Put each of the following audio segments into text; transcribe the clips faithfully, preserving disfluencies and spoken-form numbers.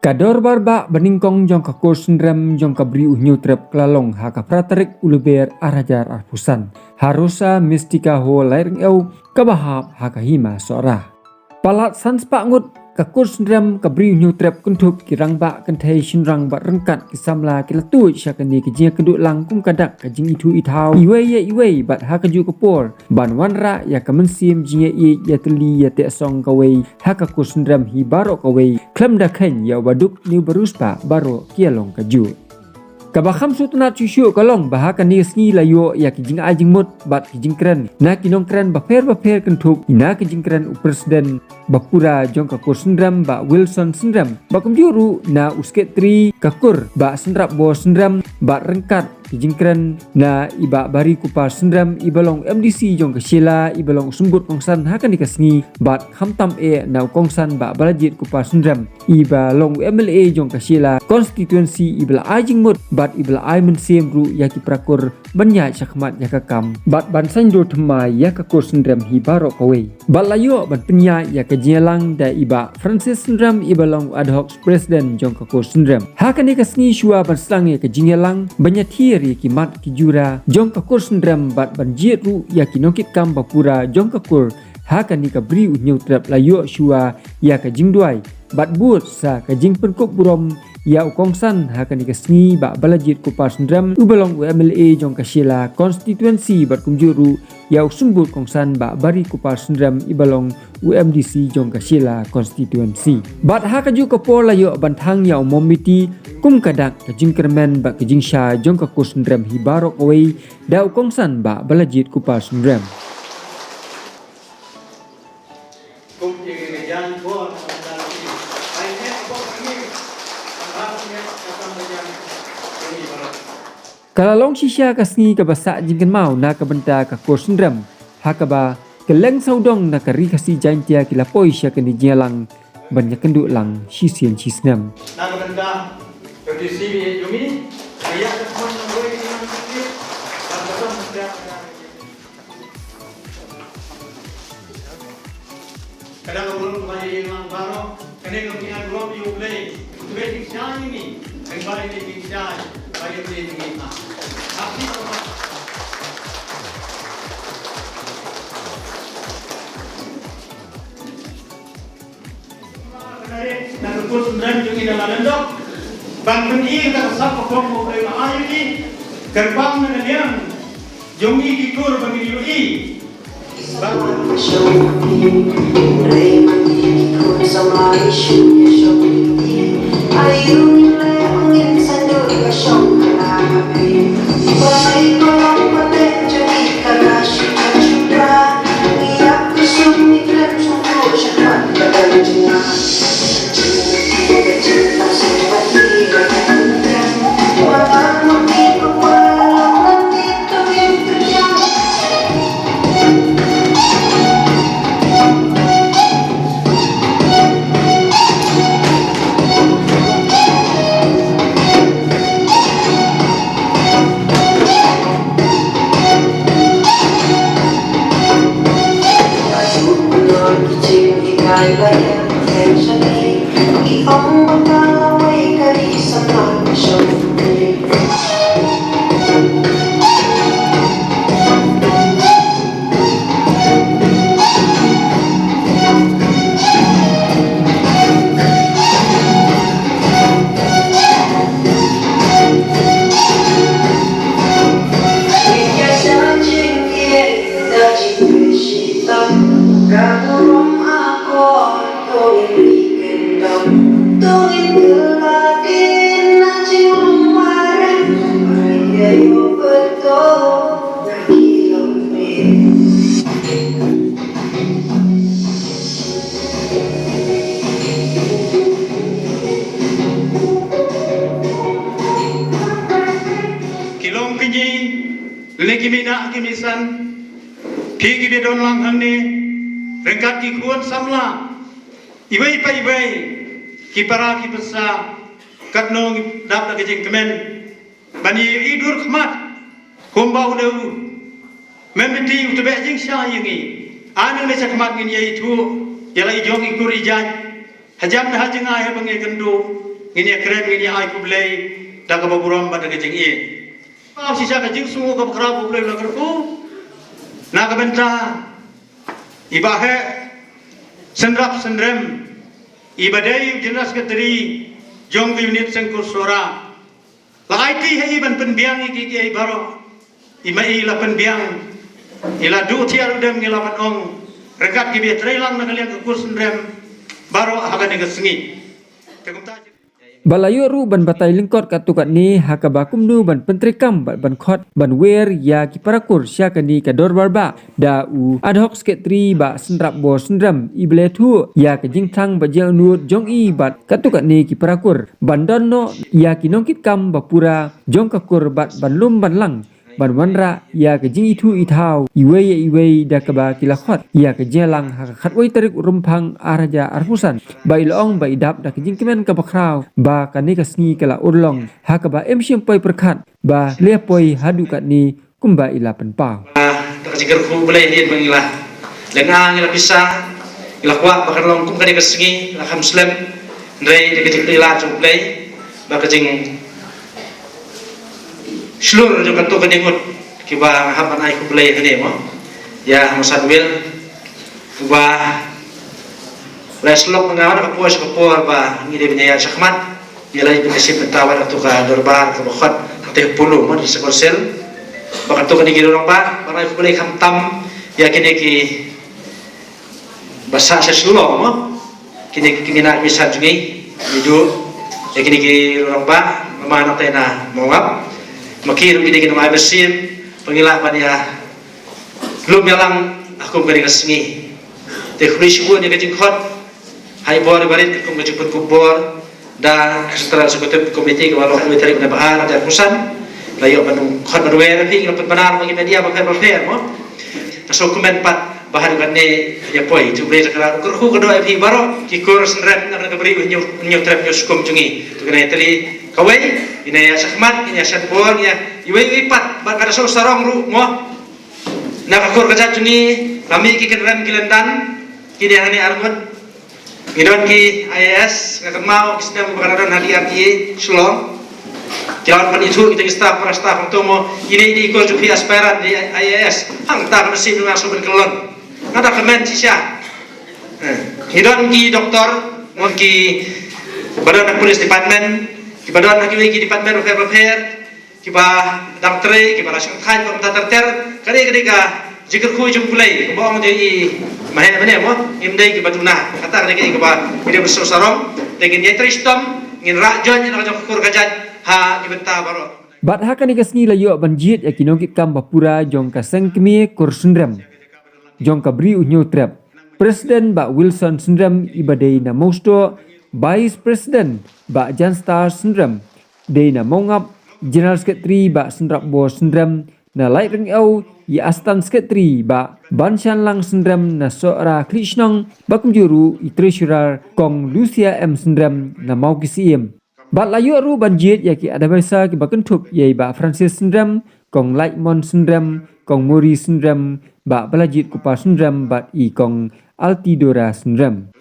Ka dorbar bah banyngkong jong ka kur Synrem jong ka Bri U Hynñiewtrep ka la long ha ka phra tarik u Lber ar hajar arphew san ha Rosa Mystica Hall, Laitrengew, kaba hap ha ka Hima Sohra. Palat san spah ngut ka kur Synrem ka Bri U Hynñiewtrep kynthup ki rangbah kynthei shynrang bad ryngkat ki samla ki la tuid sha kane ka jingïakynduh lang kum ka dak ka jingithuh ithaw iwei ïa iwei bad ha kajuh ka por ban wanrah ïa ka mynsiem jingïaieit ïatylli ïatehsong kawei ha ka kur Synrem hi baroh kawei, khlem da kheiñ ïa u baduk ne u bariewspah, baroh ki ïalong kajuh. Kaba kham sngewtynnat shuh shuh ka long ba ha kane ka sngi la ïoh ïa ki jingai jingmut bad ki jingkren na ki nongkren bapher bapher kynthup na ki jingkren u President ba pura jong ka kur Synrem, Bah Wilson Synrem, bad kumjuh ruh na u Secretary ka kur, Bah Synrapbor Synrem, bad ryngkat ki jingkren na i Bah Barikupar Synrem iba long M D C jong ka Shella, iba long u symbud kongsan ha kane ka sngi, bad khamtam eh na u kongsan Bah Balajied Kupar Synrem iba long u M L A jong ka Shella constituency, iba la ai jingmut bad iba la ai mynsiem ruh ïa ki para kur ban ïaid shakhmat ïa ka kam bad ban sngewthuh thymmai ïa ka kur Synrem hi baroh kawei. Bad la ïoh ban pynïaid ïa ka jingïalang da i Bah Francis Synrem iba long u ad hoc president jong ka kur Synrem. Ha kane ka sngi shuwa ban sdang ïa ka jingïalang, ban ïathir ïa ki mat ki jura jong ka kur Synrem bad ban jied ruh ïa ki nongkitkam bapura jong ka kur ha kane ka Bri U Hynñiewtrep, la ïoh shuwa ïa ka jingduwai bad bud sa ka jingpynkup burom ïa u kongsan ha kane ka sngi, Bah Balajied Kupar Synrem uba long u M L A jong ka Shella constituency, bad kumjuh ruh ïa u symbud kongsan Bah Barikupar Synrem iba long u M D C jong ka Shella constituency. Bad ha kajuh ka por la ïoh ban thang ïa u mombati kum ka dak ka jingkyrmen bad ka jingshai jong ka kur Synrem hi baroh kawei da u kongsan Bah Balajied Kupar Synrem. Ka la long shisha ka sngi kaba sah jingkynmaw na ka bynta ka kur Synrem, ha kaba kylleng sawdong na ka Ri Khasi Jaiñtia ki la poi sha kane ka jingïalang ban ïakynduh lang shisien shisnem. Na ka bynta ka P C B A jong ngi, ka ïa ka khon na wei ki nang sakit, ka ka bynta ka Ka dang ka burom ka ba ïa ïeng lang baroh, kane ka pynïaid burom ïa U Blei, U Blei jingshai ïa ngi, kane ba ïa ngi jingshai, ba ïa U Blei jingshai. Happy Sabbath. Na ka kur Synrem jong ngi da la lyndok ban pyni ka sap ka pom U Blei ba ai ïa ngi, kyrpang na ka liang jong ngi ki kur ba ngi ïohi. Ki long ki ngi, lane ki mih na ki mih san, phi ki ba don lang hangne, ryngkat ki khun samla, iwei pa iwei, ki para ki pyrsa, katno ngi dap da ka jingkmen ban ïa i dur khmat kumba u dei u Myntri u tbeh jingshai ïa ngi. Ai nang ne shakhmat ngin ïa ithuh ïa la i jong i kur i jait, hajan ha jngai haba ngi kynduh. Ngin ïa kren, ngin ïa ai khublei da kaba burom bad da ka jingïeit. Ba shisha ka jingsngew kaba khraw ba U Blei u la kyrkhu na ka bynta i Bah Heh Synrap Synrem, i ba dei u General Secretary jong ka unit Seng Kur Sohra. La aiti ha i ban pynbiang ïa kiei kiei baroh. I ma i la pynbiang, i la duh thiar u dem, ngi la ban ong ryngkat kiba ïatreilang na ka liang ka kur synrem baroh ha kane ka sngi. Te kumta Ba la ïoh ruh ban batai lyngkot katto katne ha kaba kumno ban pyntreikam bad ban khot ban wer ïa ki para kur sha kane ka dorbar bah da u Ad Hoc Secretary Bah Synrap Bor Synrem, i ba la ïathuh ïa ka jingthrang bad jingangnud jong i bad katto katne ki para kur ban don noh ïa ki nongkitkam ba pura jong ka kur bad ban lum ban lang ban wanrah ïa ka jingithuh ithaw iwei ïa iwei da kaba ki la khot ïa ka jingïalang ha ka khatwei tarik u Rymphang ar hajar arphew san, ba i la ong ba i dap da ka jingkmen kaba khraw ba kane ka sngi ka la urlong ha kaba im shym poi pyrkhat ba la poi haduh katne kumba i la pynpaw. Ah, da ka jingkyrkhu U Blei hadien ba ngi la lynga, ngi la pisa, ngi la kwah ba kan long kum kane ka sngi la kham slem. Hynrei da ka jingpynlong jong U Blei bad ka jingshlur jong katto katne ngut kiba nga hap ban ai khublei hangne mo ïa Hon Sanwil, uba la ïasyllok na nga na ka por sha ka por ba ngi dei ban ïaid shakhmat. Ngi la ïa pynshim bynta bad katto ka dorbar kaba khot hangtei ha Polo mo, District Council. Bad katto katne ki rangbah, ba ngi ai khublei khamtam ïa kine ki ba sah sha Shillong mo, kine ki kmie na kmie sah jong ngi, ngi duh ïa kine ki rangbah, namar nangta na Mawngap. Ma ki ruh kine ki nongai mynsiem ba ngi lah ban ïa lum ïalang ha kum kane ka sngi. Te khublei shibun ïa ka jingkhot ha i bor i barit kum ka jingpynkup bor da ka Central Executive Committee kaba long ha kawei tarik u Naibar ar hajar arphew san. La ïoh ban khot ban wer ïa phi, ngi la pynpaw na ki media bapher bapher mo. Nga sngewkmen pat ba haduh katne ïa poi. Te U Blei un kyrkhu kyrdoh ïa phi baroh ki kur synrem na ka bri u Hynñiew, Hynñiewtrep Hynñiewskum jong ngi. Te kane teli kawei, ngin ïa shakhmat, ngin ïa shad bor, ngin ïa iwei iwei pat bad ka da sngewsarong ruh mo. Na ka kur ka jait jong ngi la mih ki kynrem ki lyndan, kine hangne arngut. Ngi don ki I A S, nga kynmaw ki snem ba ka la don ha D R D A Shillong. Ki la wan ban ithuh kita ki staff, para staff hangto mo, ine i dei i kur jong phi aspirant dei I A S. Hangta ka mynsiem nga sngewbha ban kyllon. Nga da kmen shisha. Eh, ngi don ki doktor, mo, ki ba don ha police department, ki ba don ha kiwei ki department bapher bapher. Kiba dang trei, kiba la shongthait, kiba kumta ter ter, ka dei, ka dei ka jingkyrkhu jong U Blei, kumba ong de i Mahe mane mo, ngim dei kiba duna. Kata ka dei ka, kiba, ki dei ba sngewsarong, te ngin ïa trei shitom, ngin rah join ïa la ka jong ka kur ka jait ha ki bynta baroh. Bad ha kane ka sngi la ïoh ban jied ïa ki nongkitkam ba pura jong ka seng kmie kur synrem jong ka bri u Hynñiewtrep. President Bah Wilson Synrem i ba dei na Mawstoh, Vice President Bah Janstar Synrem dei na Mawngap, General Secretary Bah Synrap Bor Synrem na Laitryngew, i Assistant Secretary Bah Banshanlang Synrem na Sohra Khliehshnong, bad kumjuh ruh i Treasurer Kong Lucia M Synrem na Mawkysyiem. Bad la ïoh ruh ban jied ïa ki advisor kiba kynthup ïa i Bah Francis Synrem, Kong Laitmon Synrem, Kong Mori Synrem, Bah Balajied Kupar Synrem bad i Kong Altidora Synrem.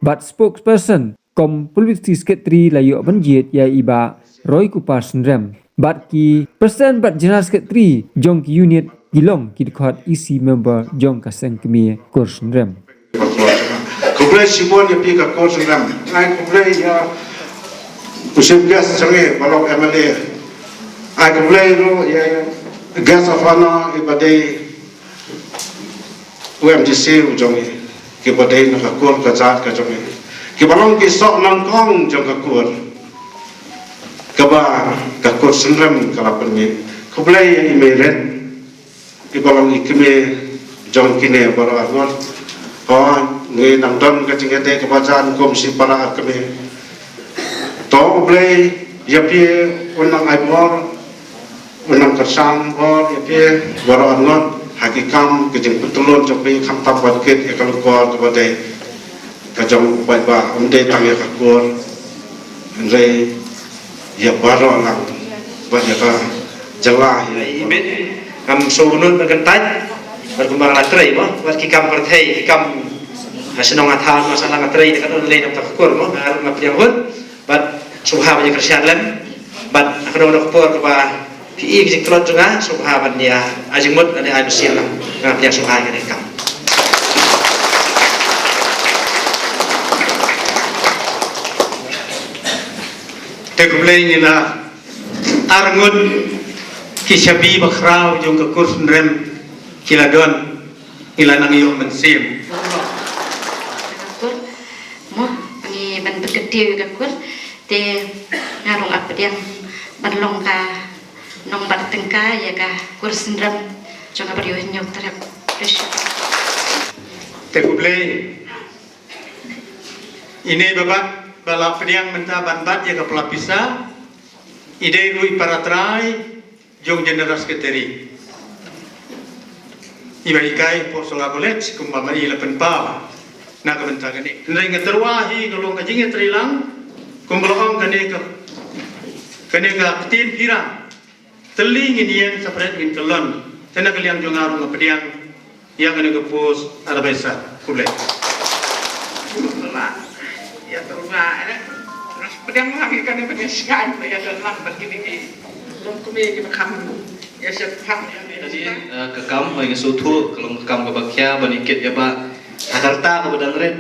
Bad spokesperson kum publicity secretary la ïoh ban jied ïa i Bah Roy Kupar Synrem. Bad ki president bad general secretary jong ki unit ki long ki dkhot E C member jong ka seng kmie kur synrem. Khublei shibun ïa phi ka kur synrem. Ai khublei ïa u chief guest jong ngi ba long M L A. Ai khublei ruh ïa guest of honor i ba dei u M D C u jong ngi, ki ba dei na ka kur ka jait ka jong ngi, ki ba long ki soh nyngkong jong ka kur, kaba ka kur synrem ka la pynmih. Khublei ïa i Mei Rit, i ba long i kmie jong kine baroh arngut. Hooid, ngi nang don ka jingïadei kaba jan kum shi para kmie. To U Blei ïa phi un nang ai bor, un nang kyrshan bor ïa phi baroh arngut ha ki kam ki jingpyntyllun jong phi, khamtam ban kit ïa ka longkor kaba dei ka jong u paidbah, ym dei tang ïa ka kur, hynrei ïa baroh lang bad ïa ka jylla. Ïa i bit ngam sngewbha ban kyntait bad kumba nga la trei mo, bad ki kam pyrthei, ki kam ha shnong ha thaw, nga sngewbha nga trei da ka don lei na ka kur mo, nga ruh nga pdiang hut bad Sngewbha ban ïa kyrshan lem bad ha kano kano ka por kaba phi i ka jingtlot jong nga, sngewbha ban ïa ai jingmut lane ai bynta lang. Nga pdiang sngewbha ïa kane ka kam. Te khublei. Ngi la arngut ki shabi bakhraw jong ka kur Synrem ki la don, ngi la nang ïoh mynsiem. Ka kur, mo, ngi ban pynkyntiew ïa ka kur, te nga ruh nga pdiang ban long ka nongbat tyngka ïa ka kur Synrem jong ka Ri Hynñiewtrep. Te khublei. Ine ba bat ba la pdiang mynta ban bat ïa ka pla pisa, i dei ruh i para trai jong General Secretary. Iba hikai hapoh Sola College kumba ma i la pynpaw na ka bynta kane. Hynrei nga tyrwa hi ka long ka jingïatreilang kumba la ong kane ka, kane ka ktien pyrang. Tylli ngin ïeng, separate ngin kyllon. Te na ka liang jong nga ruh nga pdiang ïa kane ka post advisor. Khublei. Ïa tyrwa, eh. Pdiang lang ïa kane, pdiang sngewbha ïa don lang bad kine ki longkmie kiba kham ïa sheptieng ïa kane. Tadi, eh, ka kam ba ngi sngewthuh ka long ka kam kaba khia ban ïa kit ïa ba ha ka rta kaba dang rit.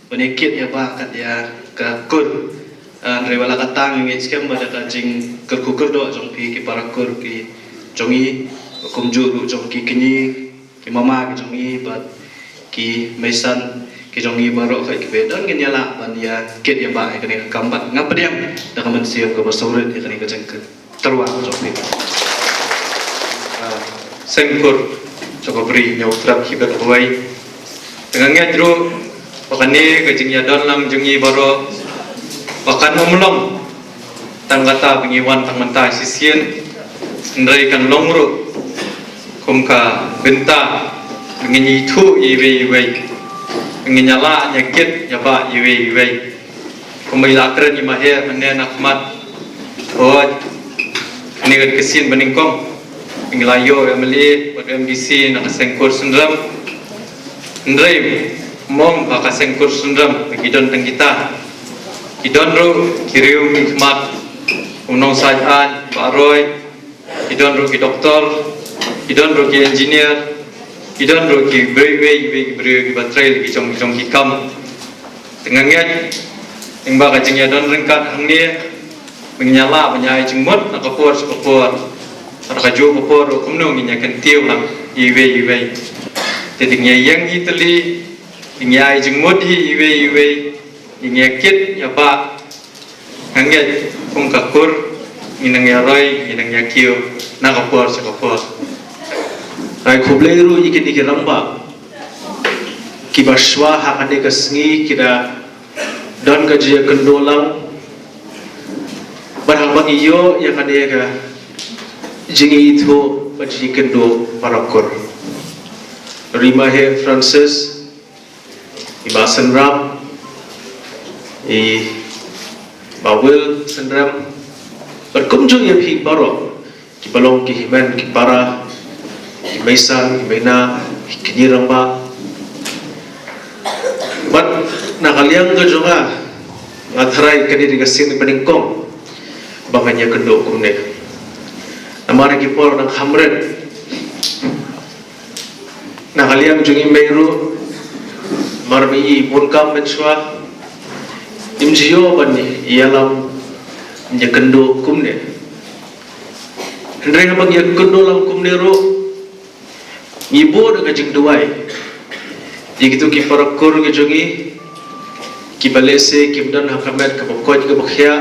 Ban ïa kit ïa ba kat ïa ka kur. Ah, hynrei wat la katta ngi ngeit skhem ba da ka jingkyrkhu kyrdoh jong phi ki para kur ki jong ngi, kumjuh ruh jong ki kñi, ki mama ki jong ngi bad ki meisan ki jong ngi baroh, kat kiba don ngin ïa lah ban ïa kit ïa ba ïa kane ka kam bad nga pdiang da ka mynsiem kaba sngewrit ïa kane ka jingkyrkhu. Tyrwa jong phi. Ah, seng kur jong ka Ri Hynñiewtrep hi bad kawei. Te nga ngeit ruh ba kane ka jingïadon lang jong ngi baroh ba kan ym long tang kata ba ngi wan tang mynta shisien, hynrei kan long ruh kum ka bynta ba ngin ïathuh ïa iwei ïa iwei, ba ngin ïa lah ïa kit ïa ba iwei ïa iwei. Kumba i la kren i Maher mynne na khmat. Hooid. Kane ka dei ka sien banyngkong ba ngi la ïoh M L A bad M D C na ka seng kur Synrem. Hynrei ym ong ba ka seng kur Synrem ba ki don tang kita. Ki don ruh ki riew mihkhmat, u nongsaid aiñ, Bah Roy. Ki don ruh ki doktor, ki don ruh ki engineer, ki don ruh ki briew, iwei iwei ki briew kiba trei la ki jong ki jong ki kam. Te nga ngeit lyngba ka jingïadon ryngkat hangne ba ngin ïa lah ban ïa ai jingmut na ka por sha ka por. Bad ha kajuh ka por ruh kumno ngin ïa kyntiew lang iwei iwei. Te dang ïa ïeng hi tylli, dang ïa ai jingmut hi iwei iwei, dang ïa kit ïa ba. Nga ngeit kum ka kur ngin nang ïa roi, ngin nang ïa kiew na ka por sha ka por. Ai khublei ruh ïa kine ki rangbah kiba shuwa ha kane ka sngi ki da don ka jingïakynduh lang. Bad haba ngi ïoh ïa kane ka jingïathuh bad jingïakynduh para kur, Ri Maher Francis, i Bah Synrap, i Bah Will Synrem, bad kumjuh ïa phi baroh kiba long ki hynmen ki para, ki meisan ki meina, ki kñi rangbah. Bad na ka liang ka jong nga, nga tharai kane dei ka sien banyngkong ba ngan ïakynduh kumne. Namar ki por nang kham rit. Na ka liang jong i mei ruh, mar ba i bun kam mynshuwa, im ju ïoh ban ïalam ïakynduh kumne. Hynrei haba ngi ïakynduh lang kumne ruh, ngi buh da ka jingduwai ïa kito ki para kur ki jong ngi, kiba lehse kim don ha ka met kaba koit kaba khiah,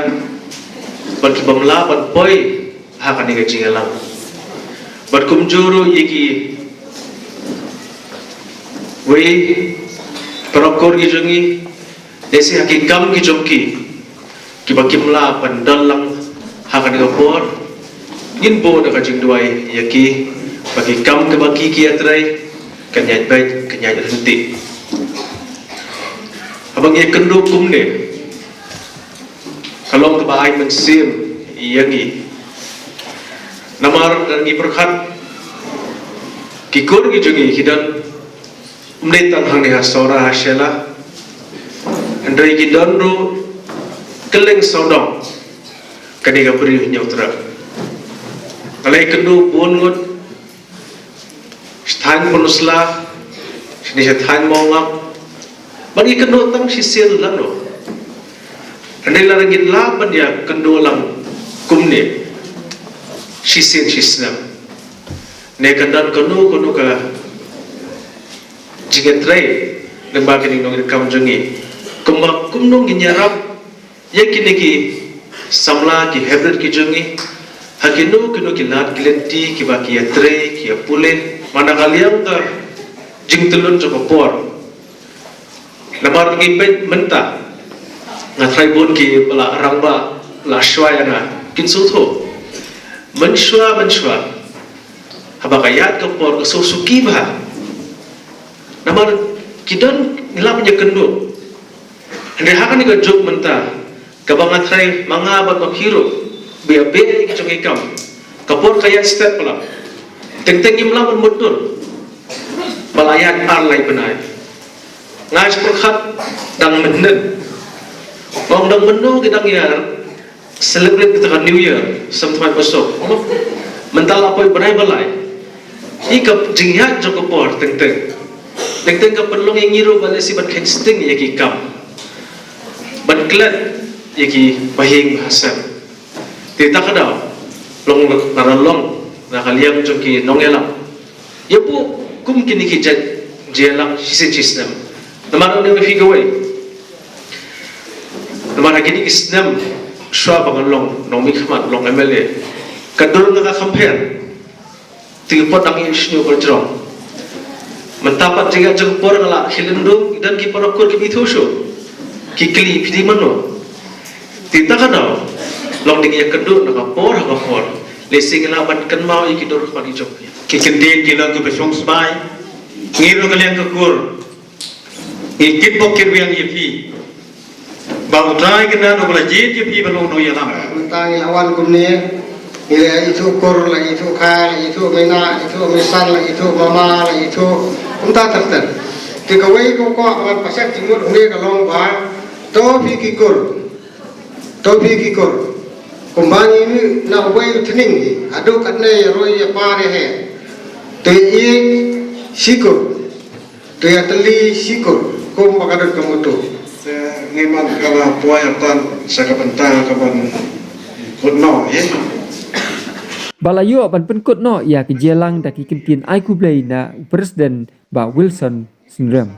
bad ki bym lah ban poi ha kane ka jingïalang. Bad kumjuh ruh ïa kiwei para kur ki jong ngi, lehse ha ki kam ki jong ki, kiba kim lah ban don lang ha kane ka por, ngin buh da ka jingduwai ïa ki ba ki kam kiba ki ki ïatrei kan ïaid beit, kan ïaid ryntih. Haba ngi ïakynduh kumne, ka long kaba ai mynsiem ïa ngi. Namar lada ngi pyrkhat, ki kur ki jong ngi ki don, ym dei tang hangne ha Sohra ha Shella, hynrei ki don ruh kylleng sawdong. Kane ka bri Hynñiewtrep. Nga la ïakynduh bun ngut, sha thaiñ Pynursla, shane sha thaiñ Mawngap. Ban ïakynduh tang shisien lano. Hynrei lada ngin lah ban ïakynduh lang kumne shisien shisnem, ne kan don kano kano ka jingïatrei lyngba kine ki nongïalam jong ngi. Kumba kumno ngin ïarap ïa kine ki samla, ki hynmen ki jong ngi ha kino kino ki lad ki lynti kiba ki ïatrei, ki ïapule, man la ka liang ka jingtylli jong ka por. Namar ngi peit mynta, nga tharai bun kiba la rangbah la shuwa ïa nga kin sngewthuh. Mynshuwa, mynshuwa, haba ka ïaid ka por ka sngewsuki bha. Namar ki don, ngi lah ban ïakynduh. Hynrei ha kane ka juk mynta, kaba nga tharai ma nga bad ma phi ruh, ba ïa beh ïa ki jong ki kam, ka por ka ïaid step palat. Teng teng ngim lah ban mutdur ba la ïaid ar lai bnai. Nga shu pyrkhat dang mynnin, ong dang mynno ki dang ïa celebrate kita ka New Year, sem thymmai ba suk. Mynta la poi bnai ba lai. Ïa ka jingïaid jong ka por teng teng, teng teng ka pynlong ïa ngi ruh ba lehse ban kheiñ sting ïa ki kam, ban klet ïa ki bahaïing bahasem. Te ta ka daw long la ka long na ka liang jong ki nongïalam. Ïa pu kum kine ki jait jingïalang shisien shisnem. Namar une phi kawei. Namar ha kine ki snem shuwa ba nga long nongmihkhmat, long M L A, ka dur nga ka compare. Te ki por dang ïa sniew ba jrong. Mynta pat jingïaid jong ka por nga la khie lyndet, don ki paralok kiba ithuh shuh. Ki kylli phi dei mano. Te ta ka daw long dei ïakynduh na ka por ha ka por. Lehse ngi lah ban kynmaw ïa ki dur khmat ki jong phi. Ki kyntien ki long kiba shong sbai. Ngi ruh ka liang ka kur, ngi kit bok kit wiang ïa phi. Ba U Trai kyndan uba la jied ïa phi ban long nongïalam. Mynta ngi la wan kumne, ngi la ithuh kur, la ithuh kha, la ithuh mei nah, la ithuh mei san, la ithuh mama, la ithuh kumta ter ter. Te kawei ka kwah ban pashat jingmut hangne ka long ba, to phi ki kur. To phi ki kur. Kumba ngi mih na uwei u thning hi, haduh katne ïa roi ïa par ïa heh. To ïa ïeit shi kur. To ïa tylli shi kur, kumba ka don ka motto. Te ngi man ka la poi atan sa ka bynta ka ban kut noh, ïa. Ba la ïoh ban pynkut noh ïa ka jingïalang da ki kyntien ai khublei na u President Bah Wilson Syiemlieh.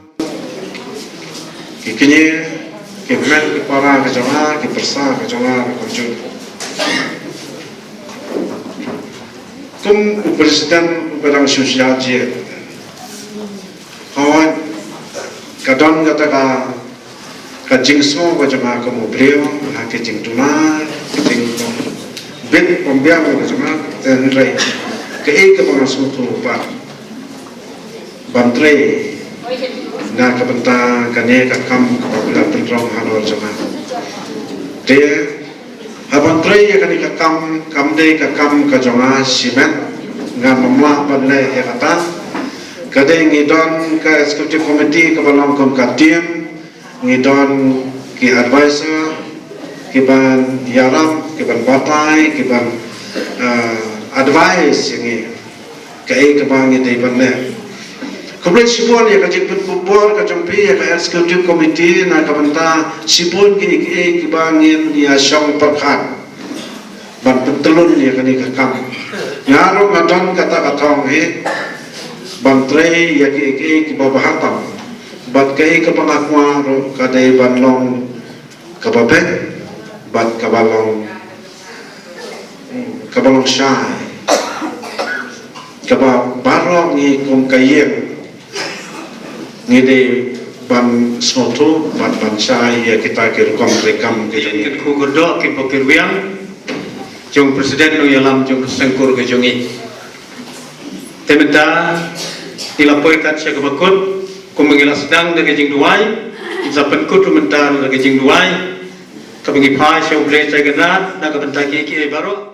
Ki kñi, ki hynmen ki para ka jong nga, ki pyrsa ka jong nga, ka jong. Kum u President uba dang shu shah jied. Hooid, ka don kata ka, ka jingsngew ka jong nga kum u briew, ha ka jingduna, ka jingbit pynbiang ka jong nga, te hynrei kaei kaba nga sngewthuh pat ban trei na ka bynta kane ka kam kaba pynlong halor jong nga. Te haban trei ïa kane ka kam, kam dei ka kam ka jong nga shimet, ngan ym lah ban leh ïa kata. Ka dei ngi don ka executive committee kaba long kum ka team, ngi don ki advisor kiban ïarap, kiban batai, kiban, eh, advice ïa ngi. Kaei kaba ngi dei ban leh. Khublei shibun ïa ka jingpynkup bor ka jong phi ïa ka executive committee na ka bynta shibun kiei kiei kiba ngin ïa shong pyrkhat ban pyntyllun ïa kane ka kam. Nga ruh nga don kata ka thong hi ban trei ïa kiei kiei kiba bha tam. Bad kaei kaba nga kwah ruh ka dei ban long kaba beit bad kaba long, kaba long shai, kaba baroh ngi kum ka ïing ngi dei ban sngewthuh bad ban shai ïa kita ki rukom treikam ki jong ngi. Ki kyrkhu kyrdoh, ki bok ki rwiang jong President nongïalam jong ka seng kur ka jong ngi. Te mynta ngi la poi kat sha kaba kut, kumba ngi la sdang da ka jingduwai, ngi sa pynkut mynta da ka jingduwai kaba ngi phai sha U Blei Trai Kynrad na ka bynta kiei kiei baroh.